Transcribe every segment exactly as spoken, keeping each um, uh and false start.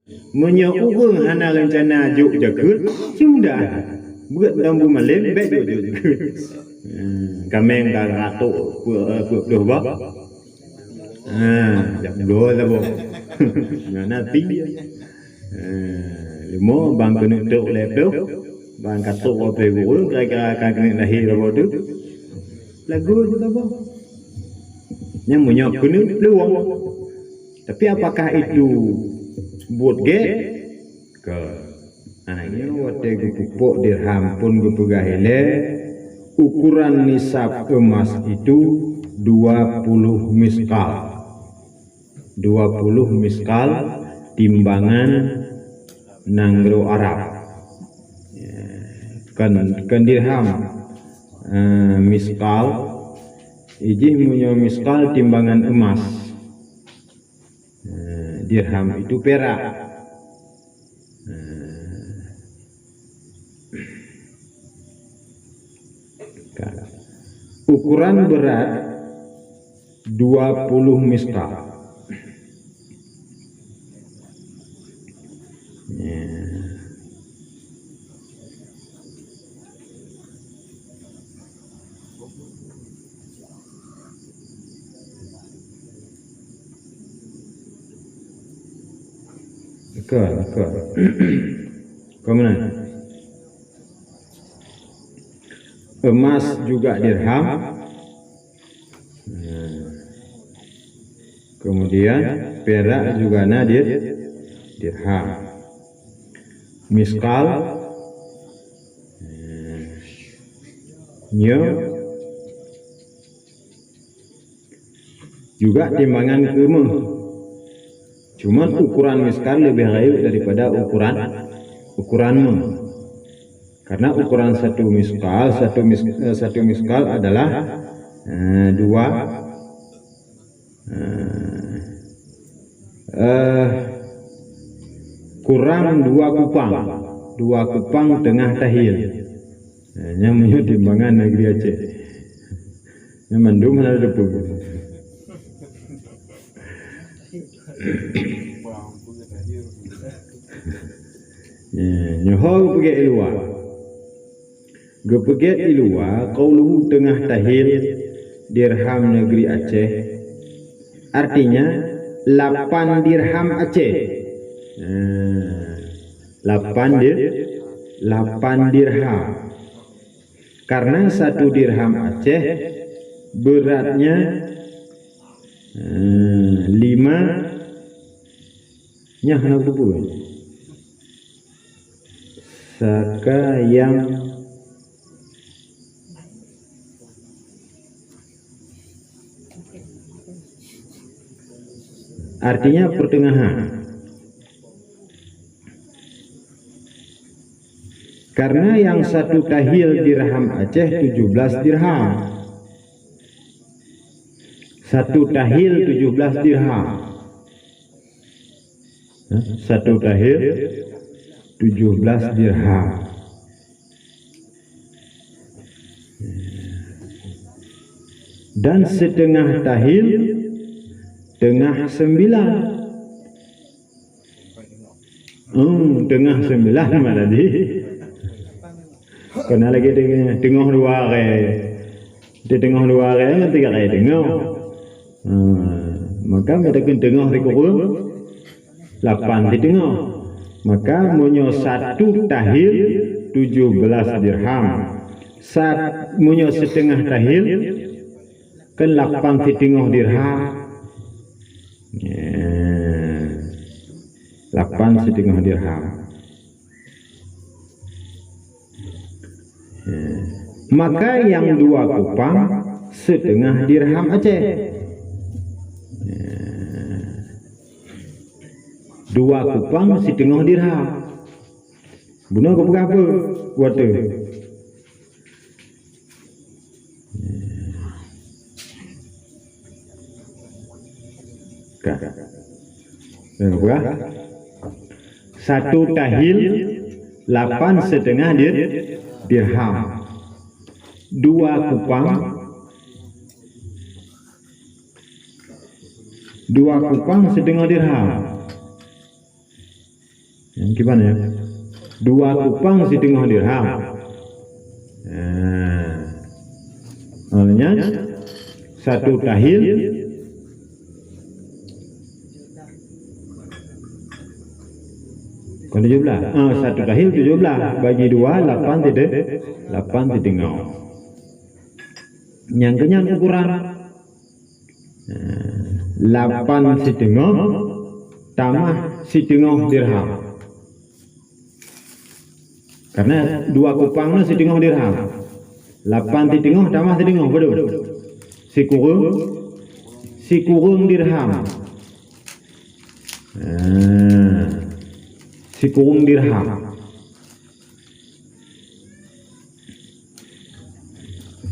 Meunyoe ureuëng hana reuncana jok jakeuet, sudah. Beuet dong bu malem, bék jok-jok jakeuet. Hmm, kaméng ka ratok peuet ploh bah. Ha, jak bloe saboh. Nyan na pi. Ha, leumo bang keuneuk trok lhée ploh. Bang ka trok watée gureueng kira-kira ka keuneuk lahé saboh tu. Lagu tu saboh. Nyang meunyoe keuneuk peuluwang. Tapi apakah itu buet gét? Keu. Nah, nyoe watée geupupok dirham pun geupeugah ilée, ukuran nisab emas itu dua puluh miskal. Dua puluh miskal timbangan nanggroe Arab. Ya, kan, kan dirham. Eh, miskal, ijih meunyoe miskal timbangan emas. Eh, dirham itu perak. Eh, kan. Ukuran berat dua puluh miskal. Ya. Betul, betul. Kau mana? Emas juga dirham. Nah. Kemudian perak juga na dir-, dirham. Miskal. Nah. Nyo. Juga timbangan keu meuh. Cuman ukuran miskal lebih rayeuk daripada ukuran, ukuran meuh. Karena ukuran satu miskal, satu mis-, eh, satu miskal adalah, eh, dua, eh, eh, kurang dua kupang. Dua kupang teungoh tahil. Eh, nyan meunyoe timbangan negeri Aceh. Nyan mandum hana teupeu. Eh, nyoe ho geupeugét i luwa. Geupeugét i luwa, qauluhu teungoh tahil dirham negeri Aceh. Artinya, lapan dirham Aceh. Nah, lapan dir-, lapan dirham. Karena satu dirham Aceh beratnya, eh, lima, nyan hana kuteupeu. Saka yang artinya pertengahan. Karena yang satu tahil dirham Aceh tujuh belas dirham. Satu tahil tujuh belas dirham. Hah? Satu tahil tujuh belas dirham. Dan setengah tahil teungoh sembilan. Hmm, teungoh sembilan malah di. Kena lagi teungoh, teungoh dua hari. Di teungoh dua hari, nanti tiga hari teungoh. Hmm, maka meutakheun teungoh sikureueng lapan siteungoh. Maka meunyoe satu tahil tujuh belas dirham. Sat-, meunyoe setengah tahil kan lapan siteungoh dirham. Ya. Lapan siteungoh dirham. Ya. Maka yang dua kupang setengah dirham Aceh. Ya. Dua kupang siteungoh dirham. Bunoe geupeugah peue? Watèe. Ka. Geupeugah. Satu tahil lapan setengah dir-, dirham. Dua kupang, dua kupang setengah dirham. Nyan kiban nyan? Dua kupang siteungoh dirham. Nah, nyan satu tahil. Kon tujoh blah. Ah, satu tahil tujoh blah bagi dua, lapan site-, lapan siteungoh. Nyang keunyan ukuran, eh, lapan siteungoh tamah siteungoh dirham. Karena dua kupang nyoe siteungoh dirham. Lapan siteungoh tamah siteungoh, padum? Sikureueng, sikureueng dirham. Ah, sikureueng dirham.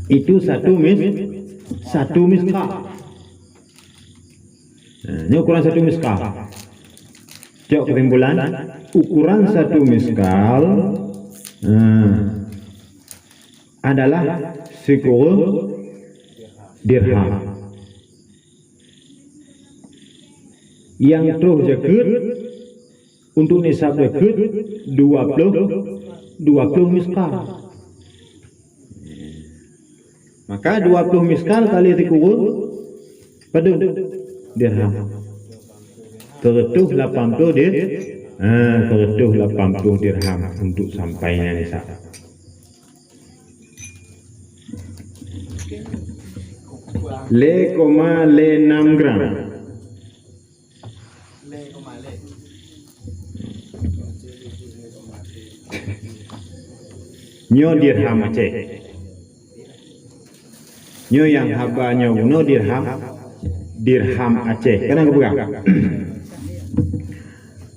Itu satu mis-, satu miskal. Nah, ini ukuran satu miskal. Cok kesimpulan, ukuran satu miskal, nah, adalah sikureueng dirham. Nyang troh jakeuet untuk nisab jakeuet dua ploh, dua ploh miskal. Maka dua ploh miskal kali sikureueng padum? Dirham. Seratus lapan puluh dir-, ha, seratus lapan puluh dirham untuk sampai nyan nisab. Lhèe koma lhèe nam gram. Nyoe dirham Aceh. Nyoe nyang haba nyoe bunoe dirham, dirham Aceh. Kana geupeugah?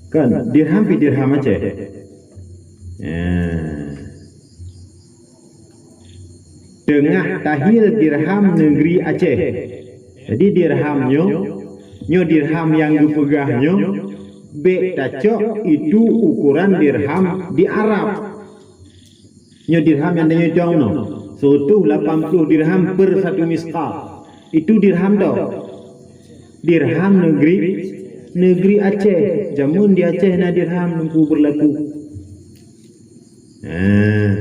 Kan, dirham pih dirham Aceh. Eh. Teungoh tahil dirham negeri Aceh. Jadi dirham nyoe, nyoe dirham nyang geupeugah nyoe, bèk tacok itu ukuran dirham di Arab. Nyoe dirham nyang tanyoe tong nyoe, seratus lapan puluh dirham per satu miskal. Itu dirham toh? Dirham negeri, negeri Aceh. Jameun di Aceh na dirham Teungku beurlaku. Nah,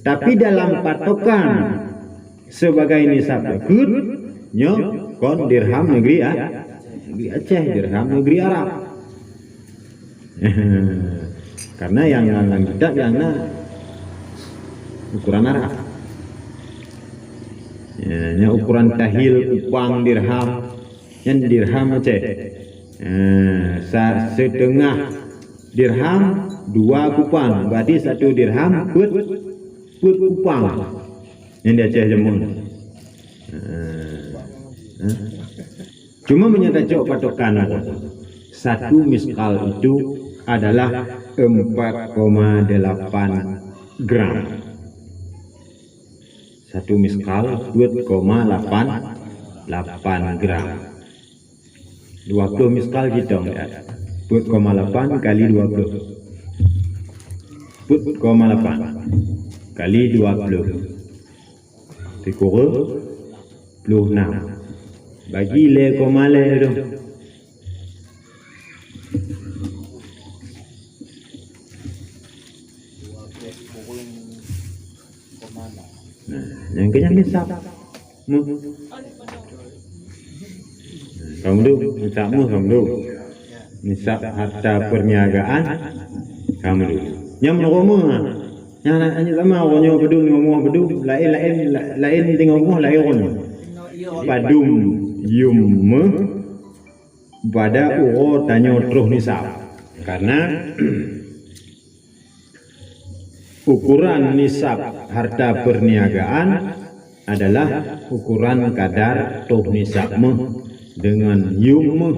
tapi dalam patokan sebagai nisab jakeuet, nyoe kon dirham negeri A-, negeri Aceh, dirham negeri Arab. Karena nyang lam, lam kitab nyang na ukuran Arab. Ya, nyoe ukuran tahil kupang dirham, nyan dirham Aceh. Eh, sa-, siteungoh dirham dua kupang, berarti satu dirham peuet, peuet kupang. Nyan di Aceh jameun. Eh, eh. Cuma meunyoe tacok patokan, satu miskal itu adalah empat koma delapan gram. Satu miskal peuet koma lapan, lapan gram. Dua ploh miskal jitong, ya. Peuet koma lapan kali dua ploh. Peuet koma lapan kali dua ploh. Sikureueng ploh nam. Bagi lhèe koma lhèe tu. Nah, nyang keunyan nisab. Meuh. Kamu tu, nisab meuh kamu tu. Nisab harta perniagaan kamu tu. Nyang meunurot meuh, ha. Nyang na-, nyang sama uroe nyoe padum, lima ploh padum, laén, laén, la-, laén teungoh rumoh, laén uroe nyoe. Padum yum meuh pada uroe tanyoe troh nisab. Karena ukuran nisab harta perniagaan adalah ukuran kadar troh nisab meuh deungon yum meuh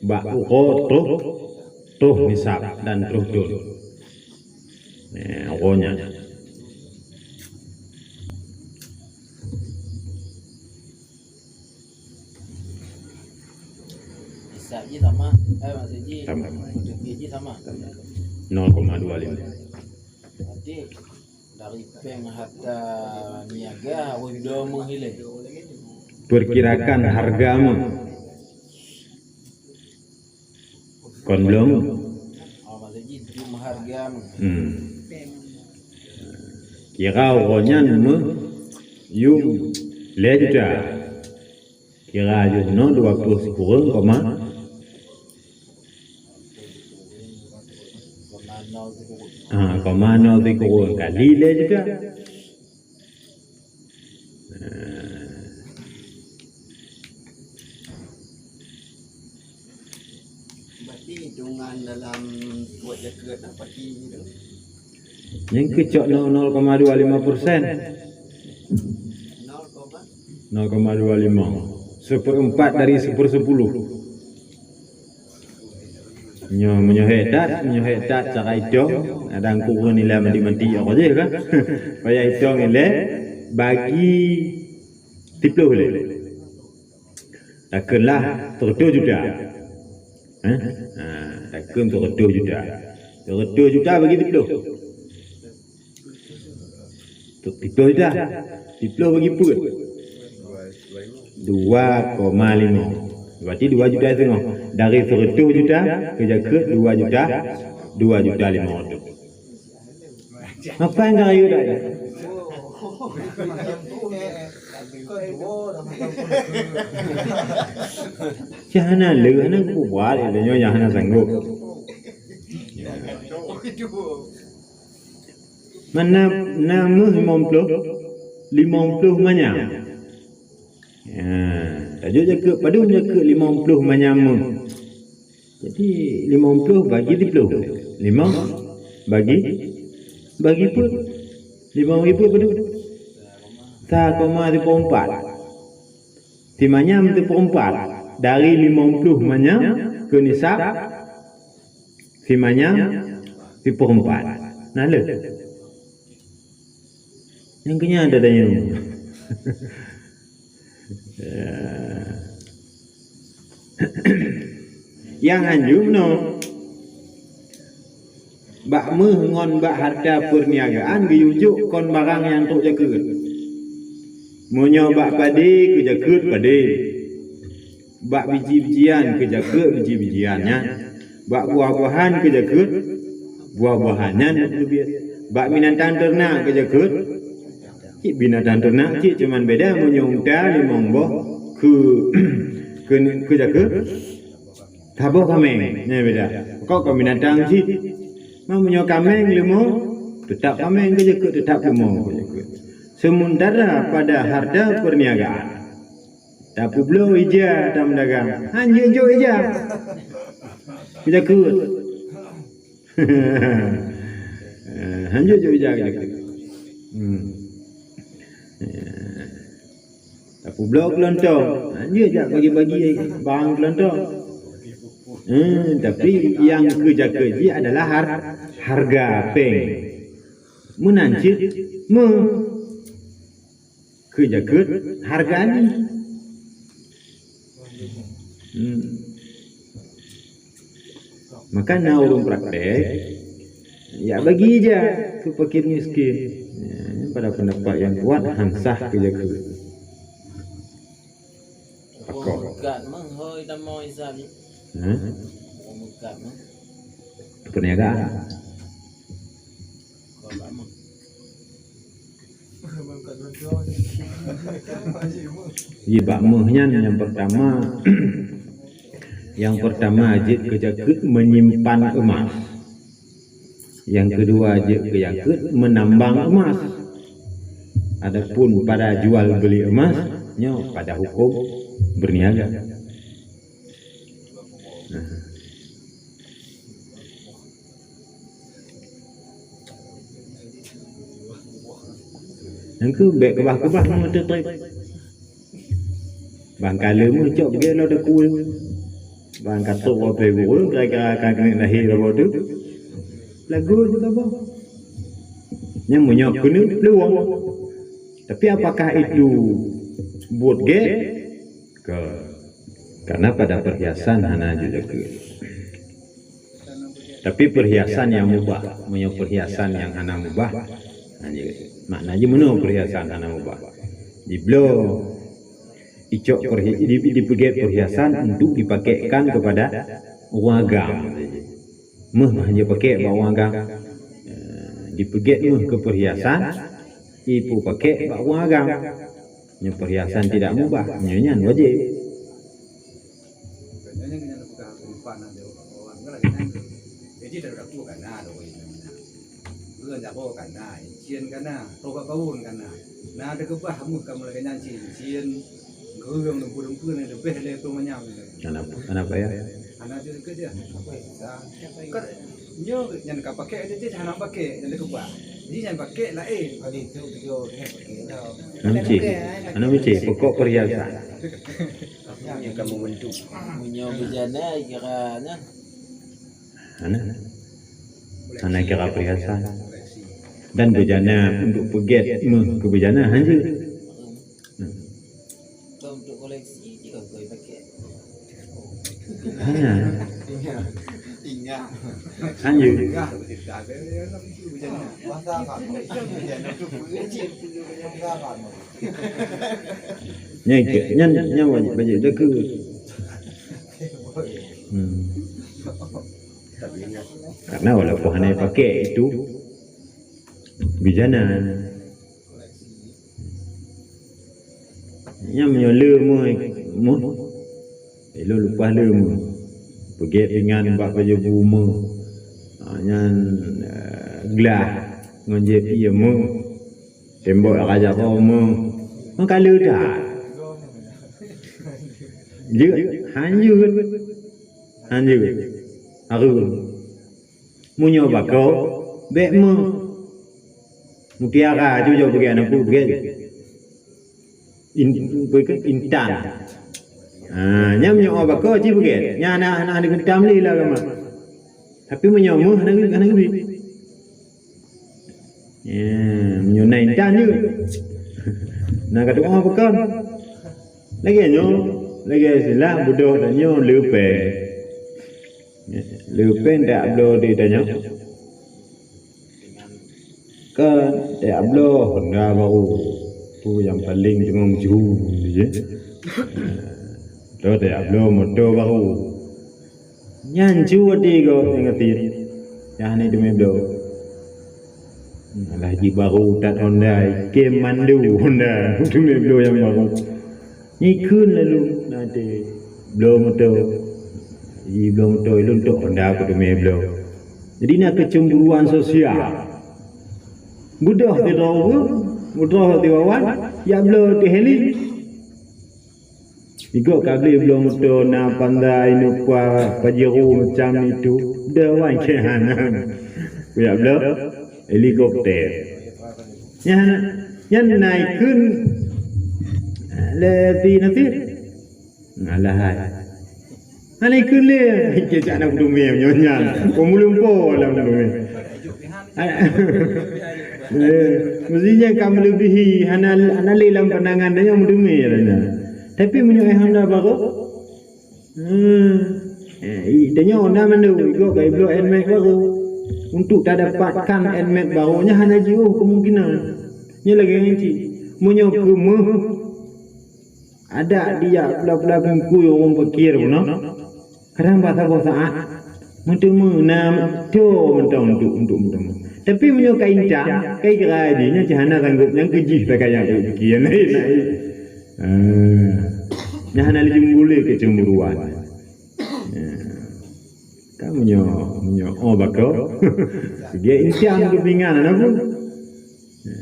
bak uroe troh, troh nisab dan troh thon. Eh, uroe nyan. Nisab jih sama, eh, maksud jih, sama. Untuk jih sama. Sama. Nol koma dua lima. Berarti dari péng harta niaga, harus dua meuh ilèe. Perkirakan harga meuh. Kon bloe meuh. Jih hareuga. Hmm. Kira uroe nyan meuh yum lhèe juta. Kira jih nyoe dua ploh sikureueng koma, ha, koma nol sikureueng kali lhèe juta. Berarti hitungan dalam buat jakeuet apa ti gitu? Nyang keucok nol, nol koma dua lima persen. Nol koma? Nol koma dua lima. Seperempat dari sepersepuluh. Nyoe, meunyoe hek that, meunyoe hek that cara itong, ada kureueng nilai mati-mati awak jih kan. Payah itong ilèe bagi siploh lé. Takheun lah seratus juta. Eh? Ha, takheun seratus juta. Seratus juta bagi siploh. Siploh juta. Siploh bagi peuet. Dua koma lima. Berarti dua juta setengah. Dari seratus juta, keu jakeuet dua juta, dua juta lima ratus. Apa nyang ka rayeuk dak? Cah hana le, hana kubuat, ya, nyoe nyang hana sanggup. Mana na meuh limong ploh, limong ploh manyam. Ya, tajok jakeuet, padum jakeuet limong ploh manyam meuh. Jadi, limong ploh bagi siploh. Limong bagi, bagi peuet. Limong bagi peuet padum? Sa koma sipeurempat. Simanyam sipeurempat dari limong ploh manyam keu nisab simanyam sipeurempat. Nah, le. Nyang keunyan ada dayang. Ya. Nyang hanjeuet nyoe, bak meuh ngon bak harta peurniagaan geuyue jok kon barang nyang trok jakeuet. Meunyoe bak padé keu jakeuet padé, bak biji-bijian keu jakeuet biji-bijian nyan, bak buah-buahan keu jakeuet buah-buahan nyan, bak binatang teurenak keu jakeuet cit binatang teurenak cit, cuman beda meunyoe unta limong boh keu, keu, keu jakeuet, saboh kaméng, nyan beda. Kok keu binatang cit. Meunyoe kaméng leumo, teutap kaméng keu jakeuet, teutap leumo keu jakeuet. Sementara pada harta perniagaan, tapeubloe ija tameudagang, hanjeuet jok ija keu jakeuet. Eh, hanjeuet jok ija keu jakeuet. Hmm. Eh, tapeubloe keulontong, hanjeuet jak bagi-bagi barang keulontong. Eh, tapi nyang keu jakeuet jih adalah har-, hareuga péng. Meunan cit meuh. Keu jakeuet hareuga jih. Hmm. Maka na ureueng praktek, ya bagi ija keu fakir miskin. Ya, pada pendapat nyang kuat han sah keu jakeuet. Pakon? Meukat meuh hôi tamong Isa ni. Hah? Meukat meuh. Perniagaan. Kon bak meuh. Iya, bak meuh nyan yang pertama, yang pertama jeuet keu jakeuet menyimpan emas. Yang kedua jeuet keu jakeuet menambang emas. Adapun pada jual beli emas, nyoe pada hukum berniaga. Nah. Nyang keu bék keubah-keubah meuteutép. Bang ka lheueh meucok beugie lom takue. Bang ka trok watèe gurèe kira-kira ka keuneuk lahé lom tu. Lagu tu saboh. Nyang meunyoe keuneuk peuluwang. Tapi apakah itu buet gét? Kon. Karena pada perhiasan hana jeuet jakeuet. Tapi perhiasan yang mubah, meunyoe perhiasan yang hana mubah, hana jeuet. Makna jih meunoe perhiasan hana mubah. Jibloe icok perhi-, di, dipeugét perhiasan untuk dipakaikan kepada ureueng agam. Méuh bah jipakèk bak ureueng agam. Eh, jipeugèt méuh keu peurhiasan, ipeupakèk bak ureueng agam. Nyoe peurhiasan tidak mubah, nyoe nyan wajéb. Jadi dari aku kana doi namanya. Bukan jago kana, incian kana, tobat bawon kana. Nah, ada kebah muh kamu lagi nyanci, incian, gerung, dumpu-dumpu ni lebih dari tu manyam. Kenapa? Kenapa ya? Anak tu ke dia. Kan nyo nyan ka pakai dia, dia hana pakai, nyan kebah. Jadi nyan pakai lain. Kali tu dia pakai dah. Anak micik, anak micik, pokok perhiasan. Yang kamu bentuk. Punya bejana kira nyan. Hana. Hana kira perhiasan. Dan bejana untuk peugèt méuh keu bejana hanjeuet. Hmm. Kau untuk koleksi je kau kau pakai. Hana. Ingat. Hanjeuet. Ingat. Bahasa apa? Bahasa apa? Nyan ke, nyan, nyan wajéb, wajéb jaga. Hmm. Karena walaupun hana pakai itu, bejana. Nyan meunyoe le méuh, méuh. Ilôn leupah le méuh. Peugèt ringan bak pajoh bu méuh. Ha, nyan, eh, glah ngon jép ié méuh. Tembok raja ko méuh. Meukaleuta. Jeuet, hanjeuet. Hanjeuet. Hareuem. Meunyoe bako, bèk méuh. Mutiara, cuba peugèt, na peue peugèt. In-, peue ke? Intan. Ha, nyan meunyoe bako, ci peugèt. Nyan hana, hana, hana geutam lé lam agama. Tapi meunyoe méuh, hana geu-, hana geubi. Ya, meunyoe na intan jeuet. Na ka tu'oh pakon. Lagèe nyoe, lagèe istilah beudôh tanyoe leupeng. Leupeng dak bloe di tanyoe. Kan dak bloe Honda baru. Tu nyang paleng teungoh meuju, ya. Bloe dak bloe moto baru. Nyan cu até gob nyang até. Nyang hana teumé bloe. Alah jibaru that Honda, ikem mandu Honda. Teumé bloe nyang baru. Nyan kheun lalu na até bloe moto. Jibloe moto, ilôn tok Honda kuteumé bloe. Jadi na kecemburuan sosial. Beudôh sidroe ureueng, beudôh siwawan, jak bloe teuh heli. Igob ka bli bloe moto na Panda, Innova, Pajero macam itu. Deuh wan keu hana. Kujak bloe helikopter. Nyan, nyan na ikheun lé si Nasir. Alah hai. Hana ikheun lé. Kecak na kuteumé nyoe nyan. Peumulumpo lam kuteumé. Eh, meusti nyan ka meuleubèhi, hana, hana lé lam pandangan tanyoe meuteumé dah nyan. Tapi meunyoe Honda baru, hmm, eh, i-, tanyoe Honda mandum, igob ka ibloe Nmax baru. Untuk tadapatkan Nmax baru nyan hana jiôh kemungkinan. Nyan lagèe nyan cit. Meunyoe keu méuh, adak dijak pula-pula bungkôi ureueng fakir bunoe. Kadang bak saboh saat, meuteumé na toe mantong untuk, untuk meuteumé. Tapi meunyoe ka intan, ka ikira jih, nyan cit hana sanggob, nyan keu jih takayang, eh, piké laén, laén. Ah, nyan hana lé jimbulé kecemburuan. Ya. Kan meunyoe, meunyoe, oh, bako. Dia intan keu pingan, hana peue. Ya.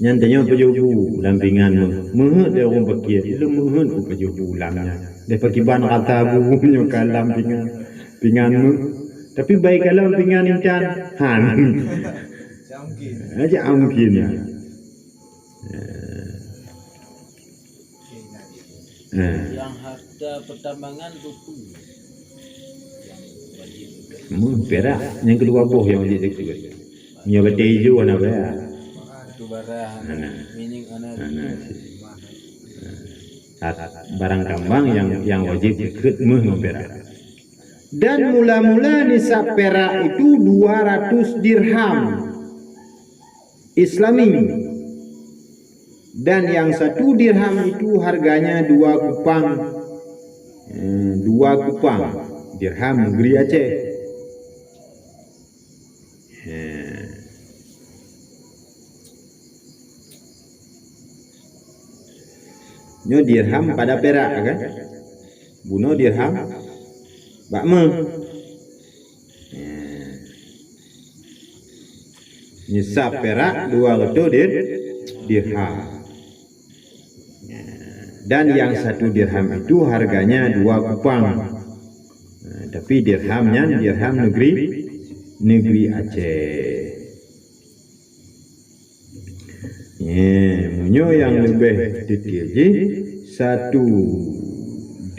Nyan tanyoe pajoh bu lam pingan méuh. Meuheuet lé ureueng fakir, ilôn meuheuet kupajoh bu lam nyan. Lé pakriban rata bu nyoe ka lam pingan, pingan méuh. Tapi bai ka lam pingan intan, han. Aja mungkin ya. Eh. Yang harta pertambangan tu pun yang wajib. Méuh, pirak, nyang keudua boh nyang wajib zakeuet. Nyoe batèe ijo hana pirak. Itu barang. Hana. Minyék hana. Hana. Sat-, barang kambang nyang, nyang wajib zakeuet méuh ngon pirak. Dan mula-mula nisab perak itu dua ratus dirham Islami. Dan yang satu dirham itu harganya dua kupang Eh, dua kupang dirham negeri Aceh. Eh. Nyoe dirham pada perak kan? Bunoe dirham bak meuh. Eh. Nisab perak dua reutôh dir-, dirham. Dan yang satu dirham itu harganya dua kupang. Nah, tapi dirham nyan dirham negeri, negeri Aceh. Nyoe, meunyoe nyang leubeh detail jih, satu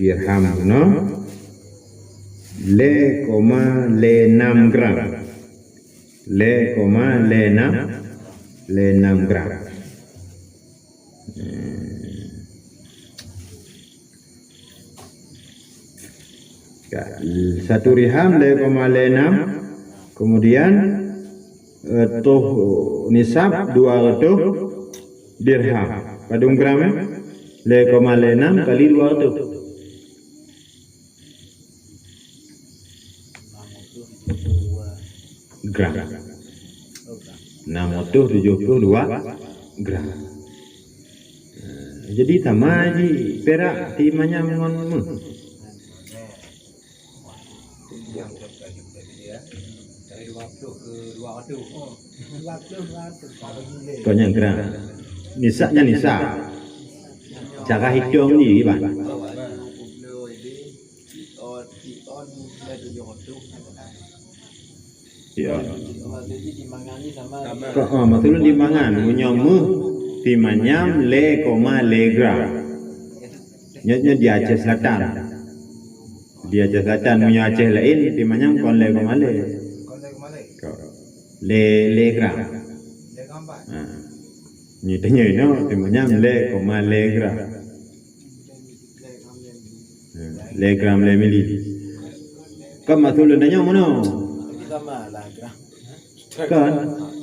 dirham bunoe lhèe koma lhèe nam gram. Lhèe koma lhèe nam, lhèe nam gram. Hmm. Ya, satu dirham lhèe koma lhèe nam, kemudian, eh, toh nisab dua reutôh dirham. Padum gram, eh? Lhèe koma lhèe nam kali dua reutôh. Gram. Enam ratus tujuh puluh dua gram. Nah, jadi sama ji perak di manyam ngon meuh. Kok nyan gram. Nisab nyan nisab. Cara hitong ji, Iban. Ya. Ka, ah, maksud lôn di mangan, meunyoe meuh di manyam lhèe koma lhèe gram. Nyoe, nyoe di Aceh Selatan. Di Aceh Selatan, meunyoe Aceh laén, di manyam kon lhèe koma lhèe. Ka. Lhèe, lhèe gram. Ha. Nyoe tanyoe inoe, di manyam lhèe koma lhèe gram. Hmm, lhèe gram lhèe mili. Kan maksud lôn tanyoe meunoe? Kan?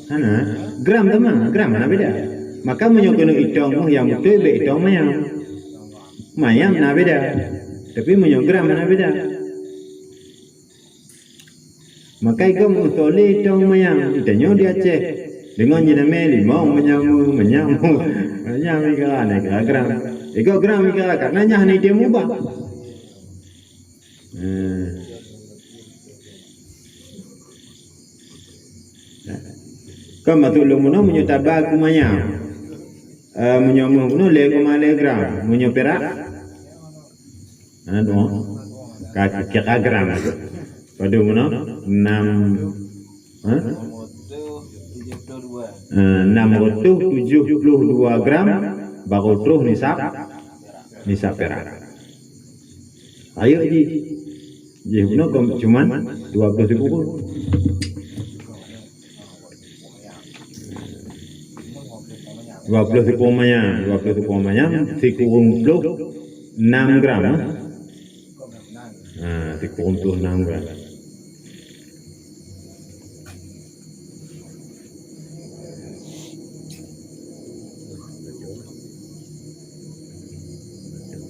Hana. Gram sama, gram hana beda. Maka meunyoe keuneuk itong meuh nyang beutôi, bèk itong manyam. Manyam na beda. Tapi meunyoe gram hana beda. Maka igoe meusolé tong manyam, tanyoe di Aceh. Deungon jinamé limong manyam, manyam, manyam ikara, na ikara gram. Igoe gram ikara, karena nyan hana item ubah. Eh. Kan maksud lôn meunoe meunyoe taba keu manyam. Eh, meunyoe meuh bunoe lhèe koma lhèe gram, meunyoe perak? Hana dua. Ka, ka gram. Padum bunoe? Enam, ha? Eh, enam ratus tujuh puluh dua gram baru troh nisab, nisab perak. Ayo ji. Jih bunoe kon cuman dua puluh sikureueng. Dua puluh sikureueng manyam, dua puluh sikureueng manyam, sikureueng ploh enam gram, eh? Ha, sikureueng ploh enam gram.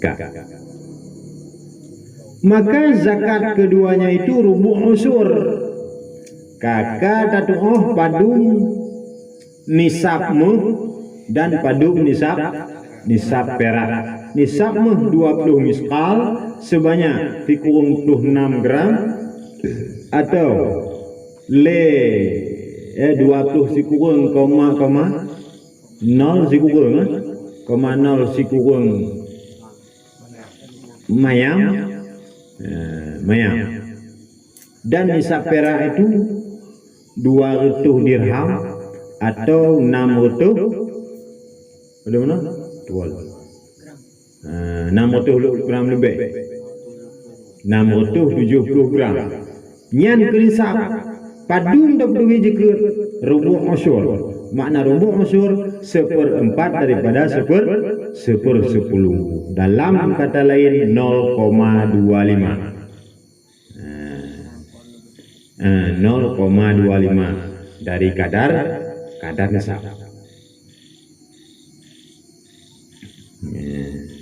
Ka. Maka zakat keduanya itu rubu' usyur. Ka, ka tatu'oh padum nisab meuh dan padum nisab, nisab perak. Nisab meuh dua puluh miskal, sebanyak sikureueng ploh enam gram, atau lé, eh, dua ploh sikureueng koma, koma, nol sikureueng, eh, koma nol sikureueng manyam, eh, manyam. Dan nisab perak itu dua reutôh dirham atau enam reutôh, padum na? Tuol. Eh, enam reutôh gram leubeh. Enam reutôh tujoh ploh gram. Nyan keu nisab. Padum tapeuteubiet jikheun rubu' usyur. Makna rubu' usyur, seperempat daripada seper-, sepersepuluh. Dalam kata lain, nol koma dua lima. Eh, eh, nol koma dua lima dari kadar, kadar nisab. Eh.